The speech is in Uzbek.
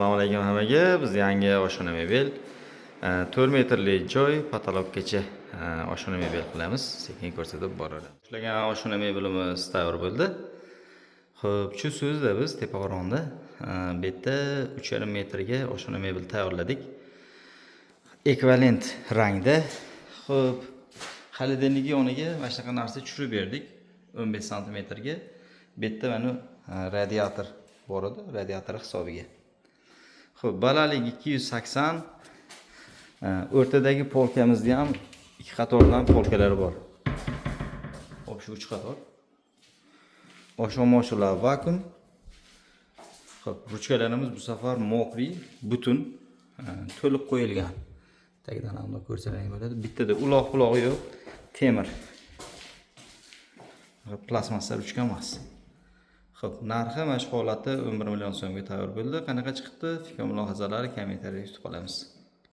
Assalomu alaykum hammaga. Biz yangi oshxona mebel, 4 metrli joy, потолок gacha oshxona mebel qilamiz. Sekin ko'rsatib boradi. Ishlagan oshxona mebelimiz tayyor bo'ldi. Xo'p, shu so'zda biz teparoqda bu yerda 3,5 metrga oshxona mebel tayyorladik. Ekvivalent rangda. Xo'p, холодильник yoniga mana shunaqa narsa tushirib berdik, 15 santimetrga. Bu yerda mana radiator bor edi, radiator hisobiga. Xo'p, balandligi 280. O'rtadagi полка mizda ham ikki qatordan полка lar bor. Общий 3 qator. Oshxona vakuum. Xo'p, ruchkalarimiz bu safar мокрый, butun, to'liq qo'yilgan. Tagidan ham bundoq ko'rsalaring bo'ladi. Bittada uloq pulog'i yo'q, temir. Plastmassa ruchka emas. Xo'p, narxi mana shu holatda 11 million so'mga tayyor bo'ldi. Qanaqa chiqibdi? Fikr mulohazalari kommentariyada kutib qolamiz.